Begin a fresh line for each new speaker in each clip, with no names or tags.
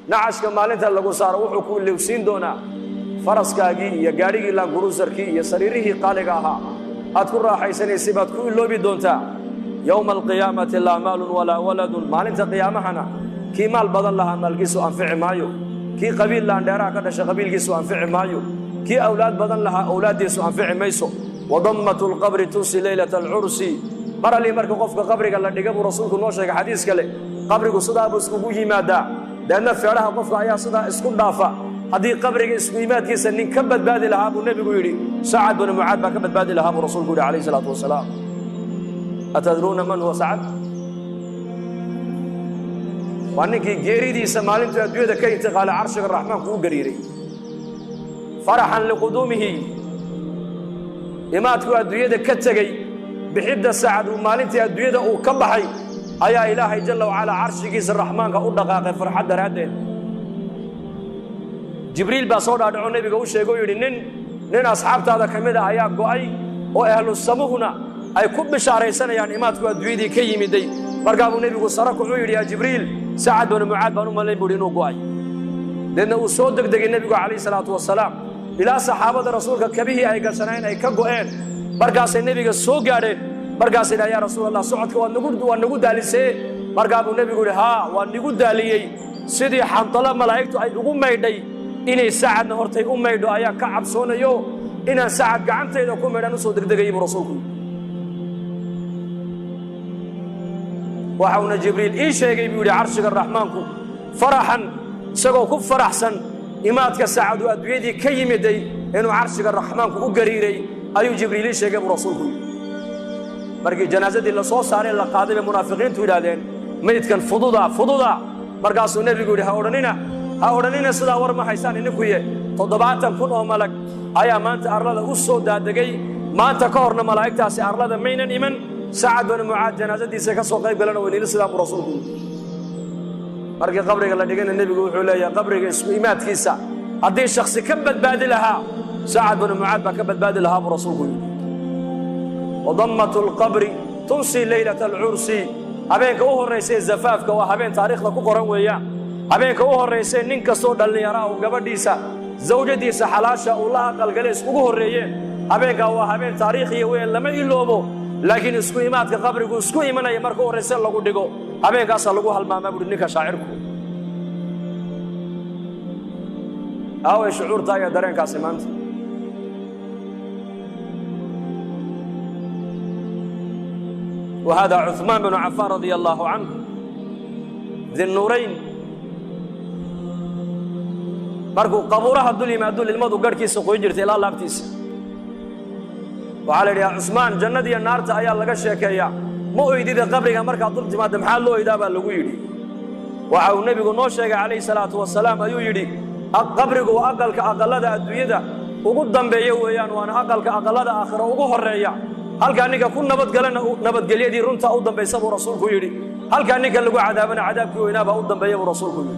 Nacashka maalinta lagu saaro wuxuu ku ilowsiin doonaa faraskaagii iyo gaadhigii laanguruusarkii iyo sariirihii qaaliga ahaa aad ku raaxaysanaysay baad ku iloobi doontaa. Yowma alqiyaamati laa maalun walaa waladun. Maalinta qiyaamahana kii maal badan lahaa maalkiisu anfici maayo, kii qabiil laandheeraha ka dhashay qabiilkiisu anfici maayo, kii awlaad badan lahaa awlaaddiisu anfici mayso. Wadammatu lqabri tunsi leylata alcursi. Mar allii marka qofka qabriga la dhiga buu rasuulku noo sheegay xadiis kale, qabrigu sidaa buu iskugu yimaadaa, deedna feedhaha qofka ayaa sidaa isku dhaafa. Haddii qabriga isku yimaadkiisa nin ka badbaadi lahaa buu nebigu yidhi, Sacad binu Mucaad baa ka badbaadi lahaa buu rasuulku yidhi calayhi salaatu wasalaam. Atadruuna man huwa Sacad? Waa ninkii geeridiisa maalintuu adduunyada ka intiqaalay carshiga raxmaanku u gariiray faraxan liquduumihi. Imaadkuu adduunyada ka tegey, bixidda Sacad uu maalintii adduunyada uu ka baxay ayaa Ilaahay jalla wacalaa carshigiisa raxmaanka u dhaqaaqay farxad daraaddeed. Jibriil baa soo dhaadhaco nebiga u sheegay oo yidhi, nin asxaabtaada ka mid a ayaa go'ay oo ahlu samuhuna ay ku bishaaraysanayaan imaadku adduunyadii ka yimiday. Markaa buu nebigu sare kuxuu yidhi, yaa Jibriil, Sacad binu Mucaad baan u malayn buu yidhi inuu go'ay. Deedna uu soo degdegay nebigu calayhi salaatu wasalaam ilaa saxaabada rasuulka kabihii ay gashanayn ay ka go'een. Markaasay nebiga soo gaadheen, markaasay yidhaha, yaa rasuul Allah, socodka waa nagu daalisee. Markaa buu nebigu yidhi, haa, waa nigu daaliyey, sidii xantalo malaa'igtu ay ugu maydhay inay Sacadna hortay u maydho ayaan ka cabsoonayo, inaan Sacad gacantayda ku maydhaan usoo degdegayay buu rasuulku yidhi. Waxauna Jibriil ii sheegay buu yidhi carshiga raxmaanku faraxan, isagoo ku faraxsan imaadka Sacad uu adduunyadii ka yimiday, inuu carshiga raxmaanku u gariiray ayuu Jibriil ii sheegay buu rasuulku yidhi. Markii janaasadii la soo saaray la qaaday bay munaafiqiintu yidhaahdeen, maydkan fududa fududa. Markaasuu nebigu yidhi, ha odhanina, ha odhanina sidaa, war ma haysaan idinkuye. 70,000 oo malag ayaa maanta arlada u soo daadegay, maanta ka horna malaa'igtaasi arlada maynan iman. Sacad binu Mucaad janaasadiisa ka soo qayb galana weynila, sidaa buu rasuulku yidhi. Markii qabriga la dhigana nebigu wuxuu leeyahay, qabriga isku imaadkiisa haddii shakhsi ka badbaadi lahaa, Sacad binu Mucaad baa ka badbaadi lahaa buu rasuulku yidhi. Wadammatu lqabri tunsi leylata alcursi. Habeenka u horraysay zafaafka waa habeen taariikhda ku qoran weeyaan. Habeenka u horraysay nin kastoo dhallinyara uu gabadhiisa zawjadiisa xalaasha uu la aqalgale iskugu horreeyeen, habeenkaa waa habeen taariikhiya weyn, lama iloobo. Laakiin isku imaadka qabrigu isku imanaya marka u horrayse lagu dhigo, habeenkaasaa lagu halmaamaa buuhi ninka shaacirku. Aaway shucuurtaa iyo dareenkaasi maanta? وهذا عثمان بن عفان رضي الله عنه ذي النورين. Markuu qabuuraha dul yimaado ilmadu garhkiisa qoyn jirtay ilaa laabtiisa. Waxaa la yidhi, yaa Cusmaan, jannadiiyo naarta ayaa laga sheekeeyaa, ma oydida qabriga markaad dul timaadda, maxaa loo oydaa baa lagu yidhi. Waxa uu nebigu noo sheegay calayhi salaatu wasalaam ayuu yidhi, qabrigu waa aqalka aqallada adduunyada ugu dambeeya weeyaan, waana aqalka aqallada aakhiro ugu horreeya. Halkaa ninka ku nabadgalana nabadgelyadii runta u dambaysa buu rasuulku yidhi, halkaa ninka lagu cadaabana cadaabkii weynaabaa u dambeeya buu rasuulku yidhi.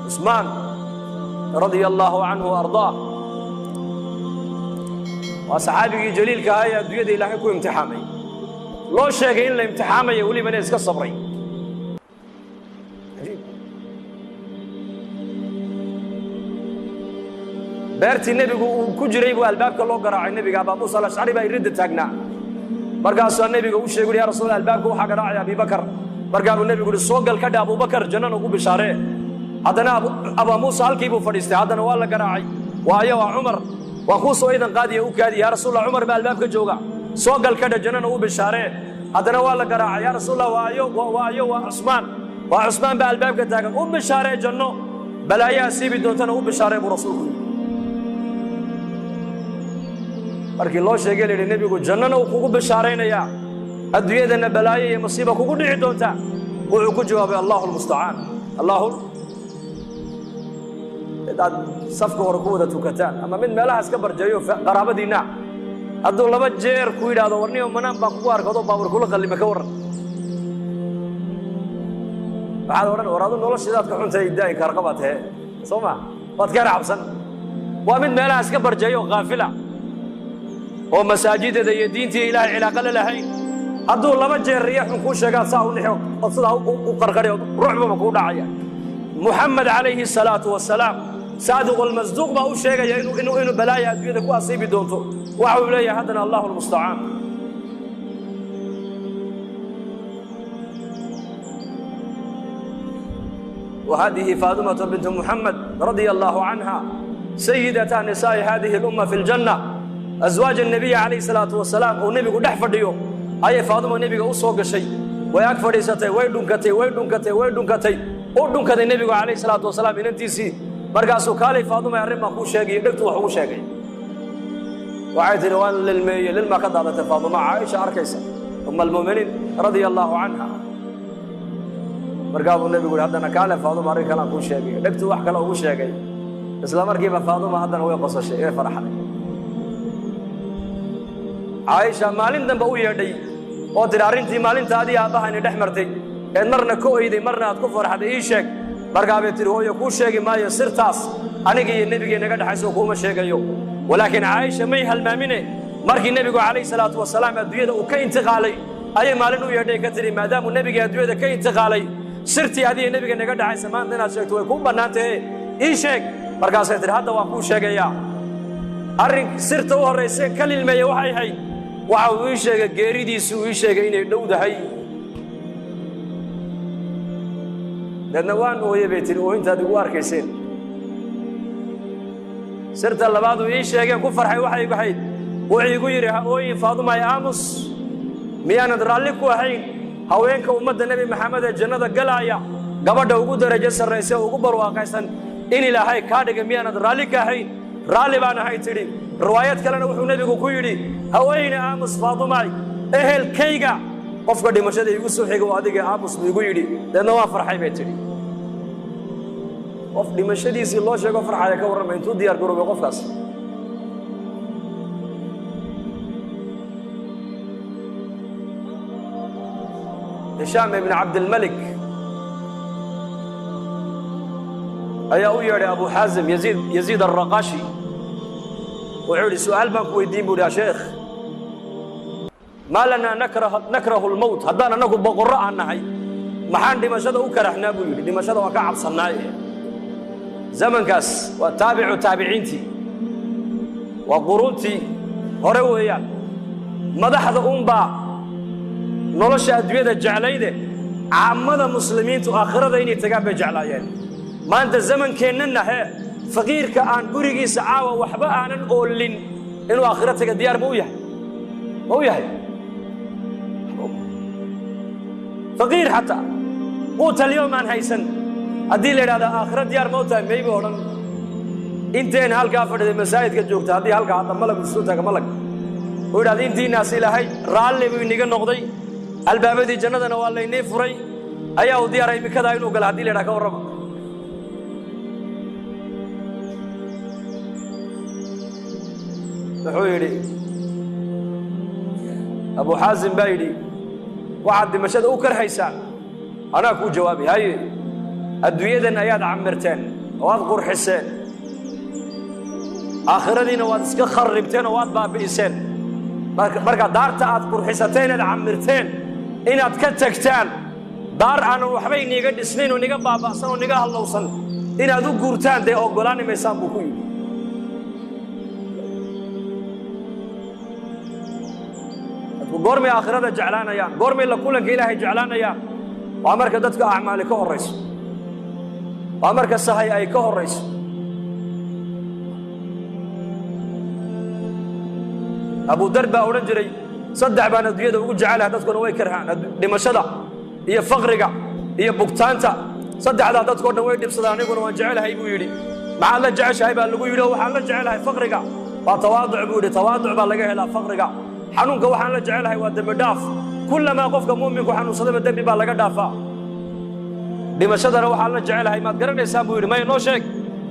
Cusmaan radia allaahu canhu wa ardaah waa saxaabigii jaliilka ahaa ee adduunyada Ilaahay ku imtixaamay, loo sheegay in la imtixaamayo, welibana iska sabray. Cajiib. Beertii nebigu uu ku jiray buu albaabka loo garaacay nebiga. Abaa Muusa Alashcari baa iridda taagnaa. Markaasaa nebiga u sheegay, ya rasuul, albaabka waxaa garaacaya Abibakar. Markaa buu nebigu yidhi, soo gal ka dhe Abubakar, jannana ugu bishaaree. Haddana Abaa Muusa halkii buu fadhiistay. Haddana waa la garaacay. Waayo, waa Cumar, waa kuu soo idan qaadiya, u kaadi. Yaa rasuulallah, Cumar baa albaabka jooga, soo gal ka dhe, jannana u bishaaree. Haddana waa la garaacay. Yaa rasuulallah, waayo, waayo, waa Cusmaan, waa Cusmaan baa albaabka taagan, u bishaaree janno, balaayaha siibi doontana u bishaaree buu rasuulku yidhi. Markii loo sheegay la yidhi, nebigu jannana uu kugu bishaaraynayaa, adduunyadana balaayo iyo masiiba kugu dhici doonta, wuxuu ku jawaabay, allahu lmustacaan. Allahu mid aad safka hore ku wada tukataan ama mid meelahaas ka barjeeyo qaraabadiinna hadduu laba jeer ku yidhaahdo, warniyo manaan baan kugu arkado baabuur kula qallima, ka warran? Waxaad odhan, war adu noloshiidaad ka xuntay, daayin kaarqabaad tahe, soo ma waad ka cabsan. Waa mid meelahaas ka barjeeyo oo kaafila oo masaajidada iyo diintii Ilaahay cilaaqa la lahayn. Hadduu laba jeer riya xun kuu sheegaad saa u nixo ood sidaa u qarqari ood ruuxbaba kuu dhacaya. Muxamed calayhi salaatu wasalaam saadiqulmasduuq baa u sheegaya inuu balaaya adduunyada ku asiibi doonto. Waxa uu leeyahay haddana allahu almustacaan. وهذه فاطمة بنت محمد رضي الله عنها سيدة نساء هذه الأمة في الجنة، أزواج النبي عليه الصلاة والسلام والنبي قد فديو أي فاطمة النبي أصوغ شيء وياك فريستي ويدنكتي ويدنكتي ويدنكتي ودنكتي النبي عليه الصلاة والسلام إن انتسي مركاسو كالي فاطمة يا رب ما شيء دكتو وحو شيء وعيت روان للمي للما قد فاطمة عائشة أركيسة أم المؤمنين رضي الله عنها. Markaa buu nebigu yidhi haddana kaale Faaduma arrin kalaan kuu sheegayo, dhegtu wax kale ugu sheegay. Isla markiiba Faaduma haddana way qosashay, way farxday. Caaisha maalin dambe u yeedhay oo tidhi arrintii maalintaadii aabbahani dhex martay eed marna ka oyday marna aad ku farxday ii sheeg. Markaa bay tidhi hooyo kuu sheegi maayo sirtaas aniga iyo nebigii naga dhexayso kuuma sheegayo. Walaakiin Caaisha may halmaamine markii nebigu calayhi salaatu wasalaam adduunyada uu ka intiqaalay ayay maalin u yeedhay ka tidhi maadaamuu nebigii adduunyada ka intiqaalay sirtii adiga nebiga naga dhexaysa maanta inaad sheegto way kuu bannaan tahe ii sheeg. Markaasay tidhi hadda waan kuu sheegayaa. Arrin sirta u horrayseen ka lilmeeye waxay ahayd waxa uu ii sheegay geeridiisu uu ii sheegay inay dhowdahay. Deedna waan ooye bay tidhi ooyintaad igu arkayseen. Sirta labaad uu ii sheegeen ku farxay waxay ahayd wuxuu igu yidhi ha ooyin Faadumay aamus, miyaanad raalli ku ahayn haweenka ummadda nebi maxamed ee jannada galaaya gabadha ugu darajo sarraysa oo ugu barwaaqaysan in ilaahay kaa dhigay miyaanad raalli ka ahayn? Raalli baan ahay tidhi. Riwaayad kalena wuxuu nebigu ku yidhi haweyne aamus Faadumay, ehelkayga qofka dhimashada iigu soo xiga oo adiga aamus buu igu yidhi. Deedna waan farxay bay tidhi. Qof dhimashadiisii loo sheego farxaya ka warramay intuu diyaar garoobay qofkaas. Hishaam ibn Cabdilmalik ayaa u yeedhay Abu Xaazim Yaziid Alraqashi. Wuxuu yidhi su'aal baan ku weydiin buu yidhi yaa sheekh, maa lanaa nakrahu lmowt, haddaan annagu boqorro aan nahay maxaan dhimashada u karaxnaa buu yidhi. Dhimashada waan ka cabsannaaye. Zamankaas waa taabicu taabiciintii, waa quruuntii hore weeyaan. Madaxda uunbaa nolosha adduunyada jeclayde, caamada muslimiintu aakhirada inay tagaan bay jeclaayeen. Maanta zamankeennan hee faqiirka aan gurigiisa caawa waxba aanan oolin inuu aakhiro taga diyaar ma u yahay? Ma u yahay? Faqiir xataa quutal yowm aan haysan haddii la yidhahdo aakhiro diyaar ma u tahay mayba odhan. Inteen halkaa fadhiday masaajidka joogta haddii halkaa hadda malag isu taga malag uu yidhahdo intiinaas ilaahay raalli buu iniga noqday, albaabadii jannadana waa laynii furay, ayaa uu diyaaray imikadaa inuu gala haddii la yidhaha ka warrama. Wuxuu yidhi Abu Xaasim baa yidhi waxaad dhimashada u karhaysaan anaa kuu jawaabay. Haye adduunyadan ayaad camirteen oo aad qurxiseen, aakhiradiina waad iska kharribteen oo waad baabi'iseen. Marka daarta aad qurxisateen eed camirteen inaad ka tagtaan daar aanan waxba iniga dhisnayn oo niga baaba'san oo niga hallowsan inaad u guurtaan dee oggolaani maysaan buu ku yidhi. Dadku goormay aakhirada jeclaanayaan, goormay la kulanka ilaahay jeclaanayaan? Waa marka dadka acmaali ka horrayso, waa marka sahay ay ka horrayso. Abu Dar baa odhan jiray saddex baan adduunyada ugu jecelahay, dadkuna way karhaan, dhimashada iyo faqriga iyo bugtaanta. Saddexdaa dadkoo dhan way dhibsadaan, aniguna waan jecelahay buu yidhi. Maxaad la jeceshahay baa lagu yidhi. Oo waxaan la jecelahay faqriga waa tawaaduc buu yidhi, tawaaduc baa laga helaa faqriga. Xanuunka waxaan la jecelahay waa dembi dhaaf, kullamaa qofka mu'minku xanuunsadaba dembi baa laga dhaafaa. Dhimashadana waxaan la jecelahay maad garanaysaan buu yidhi, maya noo sheeg.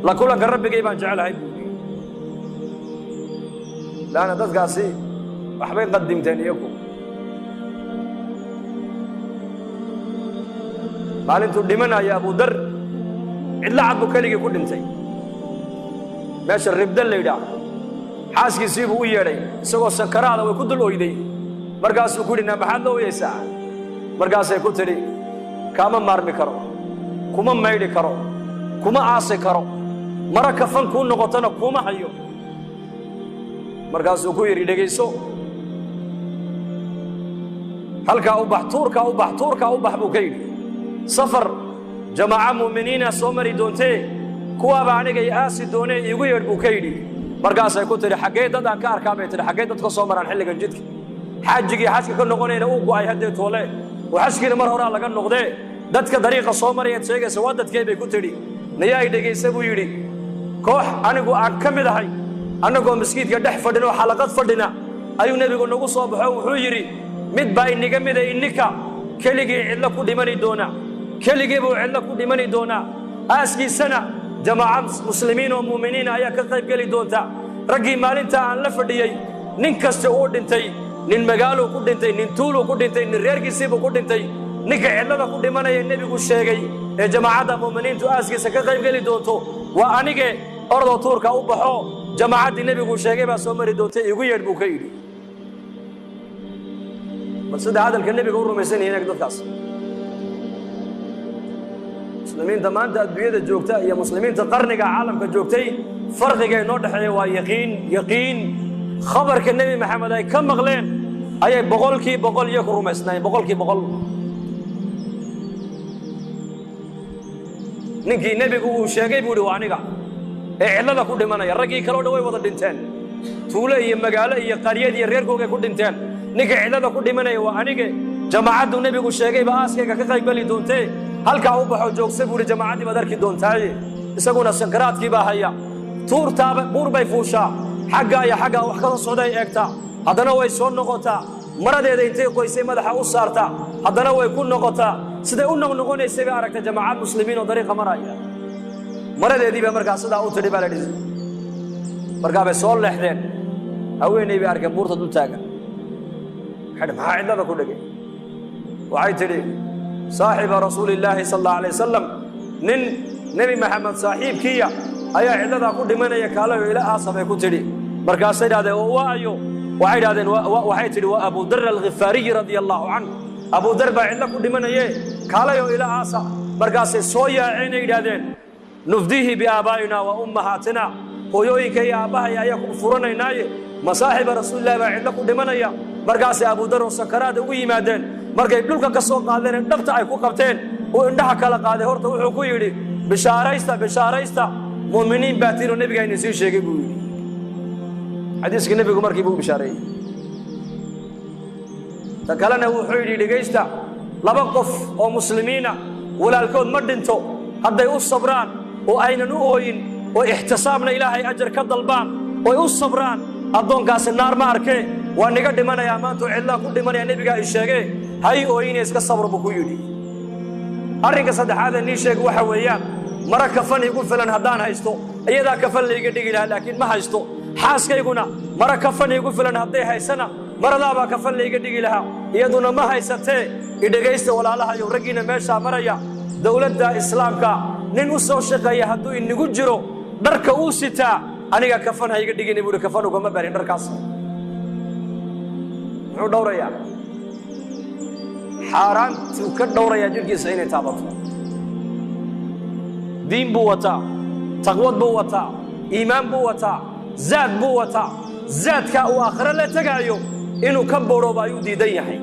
La kulanka rabbigay baan jecelahay buu yidhi. Laanna dadkaasi waxbay qadimteen iyagu. Maalintuu dhimanaya Abu Dar cidla cad buu keligii ku dhintay meesha Ribda la yidhaah. Xaaskiisii buu u yeedhay isagoo sakaraada, way ku dul oyday. Markaasuu ku yidhi na maxaad la ooyeysaa? Markaasay ku tidhi kaama maarmi karo, kuma maydhi karo, Kuma aasi karo, mara kafan kuu noqotona kuma hayo. Markaasuu ku yidhi, dhegayso, halkaa u bax, tuurkaa u bax, tuurkaa u bax, buu ka yidhi. Safar jamaaca mu'miniina soo mari doontee, kuwaaba anigay aasi doonee, iigu yeedh, buu ka yidhi. Markaasay ku tidhi, xaggee dad aan ka arkaa, bay tidhi, xaggee dad ka soo maraan xilligan jidka? Xaajigii xajka ka noqonayna uu go'ay haddee toole, oo xajkiina mar horaa laga noqdee, dadka dariiqa soo marayaad sheegaysa waa dadkee, bay ku tidhi. Nayaa, i dhegaysa, buu yidhi. Koox anigu aan ka mid ahay, annagoo maskiidka dhex fadhina oo xalaqad fadhina, ayuu nebigu nagu soo baxo. Wuxuu yidhi, mid baa iniga mida ininka keligii cidlo ku dhimani doona, keligii buu cidlo ku dhimani doonaa, aaskiisana jamaaca muslimiin oo mu'miniina ayaa ka qayb geli doonta. Raggii maalinta aan la fadhiyey, nin kasta uu dhintay, nin magaaluu ku dhintay, nin tuuluu ku dhintay, nin reerkiisiibuu ku dhintay. Ninka cidlada ku dhimanaya nebigu sheegay ee jamaacadda mu'miniintu aaskiisa ka qayb geli doonto waa anige. Ordoo tuurka u baxo, jamaacaddii nebigu sheegay baa soo mari doonta, igu yeedh, buu ka yidhi. Bal sida hadalka nebiga u rumaysan yihiin dadkaas. Muslimiinta maanta adduunyada joogta iyo muslimiinta qarniga caalamka joogtay, farqiga inoo dhexeeya waa yaqiin. Yaqiin khabarka Nebi Maxamed ay ka maqleen ayay 100% iyo ku rumaysnaayeen, 100%. Ninkii nebigu uu sheegay, buu ihi, waa aniga ee cidlada ku dhimanaya. Raggii kaleo dhan way wada dhinteen, tuulo iyo magaalo iyo qaryad iyo reerkoogay ku dhinteen. Ninka cidlada ku dhimanaya waa anige, jamaacaddu nebigu sheegayba aaskayga ka qaybgeli doontee, halkaa u baxo, joogsa, buu ihi, jamaacaddii baad arki doontaaye. Isaguna sankaraadkii baa haya. Tuurtaaba buur bay fuushaa, xaggaa iyo xaggaa wax ka soo socday eegtaa, haddana way soo noqotaa. Maradeeda intay qoysay madaxa u saartaa, haddana way ku noqotaa. Siday u noqnoqonaysay bay aragtay jamaacad muslimiin oo dariiqa maraya. Maradeedii baa markaa sidaa u tidhi, baa la dhihi. Markaa bay soo leexdeen, haweeney bay arkeen buurta dul taagan. Waxay, maxaa cidlada ku dhegay? Waxay tidhi, saaxiba rasuulillaahi sal allahu alay wasalam, nin Nebi Maxamed saaxiibkiiya ayaa cidladaa ku dhimanaya, kaalayo ila aasa, bay ku tidhi. Markaasay idhahdeen, oo waa ayo? Waxay idhahdeen, waxay tidhi, waa Abu Dar Alghifaariyi radia allahu canh, Abu Dar baa cidlo ku dhimanaye, kaalayo ila aasa. Markaasay soo yaaceenay yidhahdeen, nufdihi biaabaa'ina wa ummahaatina, hooyooyinka iyo aabbahay ayaa ku furanaynaaye, masaaxiba rasuulillahi baa cidlo ku dhimanaya? Markaasay Abudar oo sakaraada ugu yimaadeen. Markay dhulka ka soo qaadeen ee dhabta ay ku qabteen, uu indhaha kala qaaday, horta wuxuu ku yidhi, bishaaraysta, bishaaraysta, mu'miniin baa tiinoo nebigaa idin sii sheegay, buu yidhi. Xadiiskii nebigu markii buu u bishaareeyey. Ta kalena wuxuu yidhi, dhegaysta, laba qof oo muslimiina walaalkood ma dhinto, hadday u sabraan oo aynan u ooyin oo ixtisaabna Ilaahay ajar ka dalbaan oy u sabraan, addoonkaasi naar ma arkee. Waa niga dhimanayaa maanta oo cidlaan ku dhimanaya, nebigaa i sheegee, hay ooyine, iska sabr, buu ku yidhi. Arrinka saddexaad ee nii sheeg waxa weeyaan, mara kafan igu filan haddaan haysto, iyadaa kafan layga dhigi lahaa, laakiin ma haysto. Xaaskayguna mara kafan igu filan hadday haysana, maradaabaa kafan layga dhigi lahaa, iyaduna ma haysatee. Idhegaysta walaalahayow, raggiina meeshaa maraya, dowladda islaamka nin u soo shaqeeya hadduu inagu jiro, dharka uu sitaa aniga kafan ha iga dhigina, buuhi, kafan ugama barin dharkaas. Muxuu dhowrayaa? Xaaraantuu ka dhowrayaa jidhkiisa inay taabato. Diin buu wataa, taqwad buu wataa, iimaan buu wataa, zaad buu wataa. Zaadkaa uu aakhiro la tegaayo inuu ka boodhooba ayuu diidan yahay.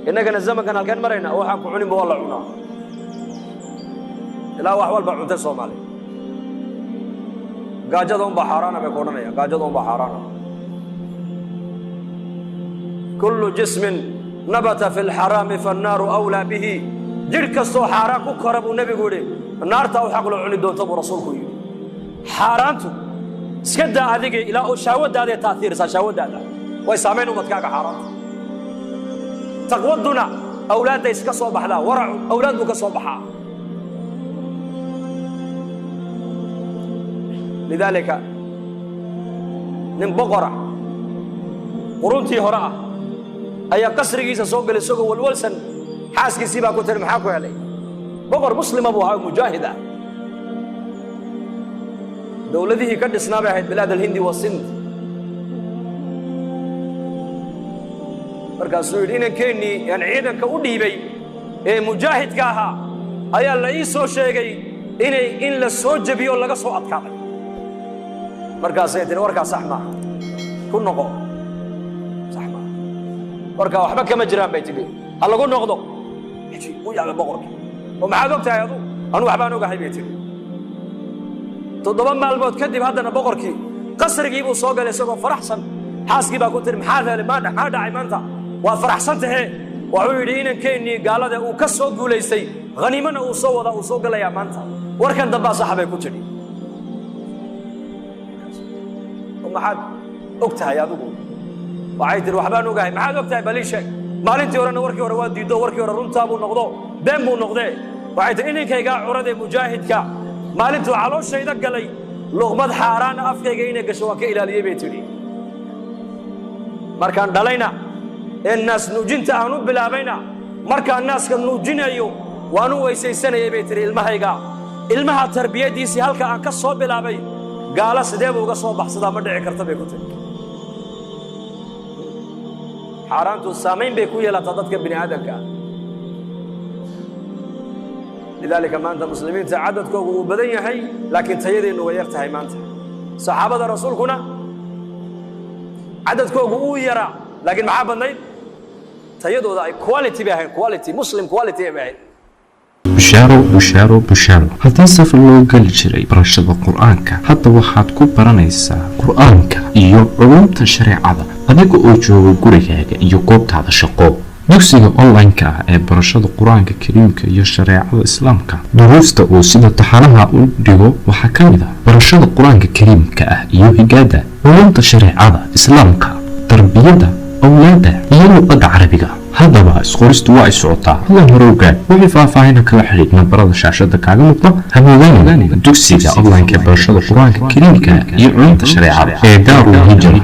Innagana zamankan halkeen maraynaa? Waxaan ku cuninba waa la cunaa, ilaa wax walba cuntay Soomaaliya. Gaajada unbaa xaaraana, bay ku odhanayaan, gaajada unbaa xaaraana. Kullu jismin nabata fi lxaraami fannaaru awlaa bihi. Jidh kastoo xaaraan ku kora, buu nebigu yidhi, naartaa u xaqlo cuni doonta, buu rasuulku yidhi. Xaaraantu iska daa adiga, ilaa oo shahwadaaday taaiirsaa, shahwadaada way saamayn ubadkaaga xaaraantu. Taqwaduna awlaadday iska soo baxdaa, waracu awlaad buu ka soo baxaa. Lidaalika nin boqora quruntii hore ah ayaa qasrigiisa soo galay isagoo walwalsan. Xaaskiisii baa ku tiri, maxaa ku helay? Boqor muslima buu ahaa oo mujaahid ah. Dowladihii ka dhisnaa bay ahayd bilaad alhindi wasind. Markaasuu yidhi, inankeenii aan ciidanka u dhiibay ee mujaahidka ahaa Ayaa la ii soo sheegay inay in la soo jebiyo, laga soo adkaaday. Markaasay tiri, "Warkaa sax maaha, ku noqo, sax maaha warkaa, waxba kama jiraan," bay tidhi, "ha lagu noqdo." U yaabay boqorkii. "Oo maxaad og tahay adu?" "Anu waxbaan ogahay," bay tidhi. 7 maalmood kadib haddana boqorkii qasrigii buu soo galay isagoo faraxsan. Xaaskii baa ku tiri, "Maxaad helay? Maxaa dhacay maanta? Waad faraxsan tahee." Wuxuu yidhi, "Inankeenii gaalada uu ka soo guulaystay, khaniimana uu soo wadaa, uu soo galayaa maanta. Warkan dambaa saxa," bay ku tidhi. "Maxaad og tahay adigu?" Waxay tihi, "Waxbaan ogahay." "Maxaad og tahay? Bal ii sheeg. Maalintii horena warkii hore waa diiddo, warkii hore runtaa buu noqdo, been buu noqdee." Waxay tihi, "Inankaygaa curadee mujaahidka, maalintuu calooshayda galay, luqmad xaaraana afkayga inay gasho waan ka ilaaliyey," bay tidhi. "Markaan dhalayna ee naas nuujinta aan u bilaabayna, markaan naaska nuujinayo waan u weysaysanayay," bay tidhi. "Ilmahayga, ilmaha tarbiyaddiisii halka aan ka soo bilaabay, gaalo sidee buu uga soo baxsadaa? Ma dhici karta," bay ku tidhi. Xaaraantu saamayn bay ku yeelataa dadka bini aadamka ah. Lidaalika maanta muslimiinta cadadkoogu wuu badan yahay, laakiin tayadeennu way yar tahay. Maanta saxaabada rasuulkuna cadadkoogu uu yaraa, laakiin maxaa badnayd? Tayadooda ay quality bay ahayn, quality Muslim, quality bay ahayd.
Bushaaro, bushaaro, bushaaro! Haddii safar loo geli jiray barashada Qur-aanka, hadda waxaad ku baranaysaa Qur-aanka iyo culumta shareecada adiga oo jooga gurigaaga iyo goobtaada shaqo. Dugsiga online-ka ah ee barashada Qur-aanka Kariimka iyo shareecada Islaamka, duruusta uu sida taxanaha u dhigo waxaa ka mid ah barashada Qur-aanka Kariimka ah iyo higaada, culumta shareecada Islaamka, tarbiyadda awlaadda iyo luqadda Carabiga. Haddaba isqoristu waa ay socotaa, hadan hore ogaad. Wixii faahfaahina kala xidhiidh nambarada shaashada kaaga muuqda. Hamoodaan dugsiga online-ka ee barashada Qur-aanka Kariimka iyo culumta shareecada ee Daarul Hijra.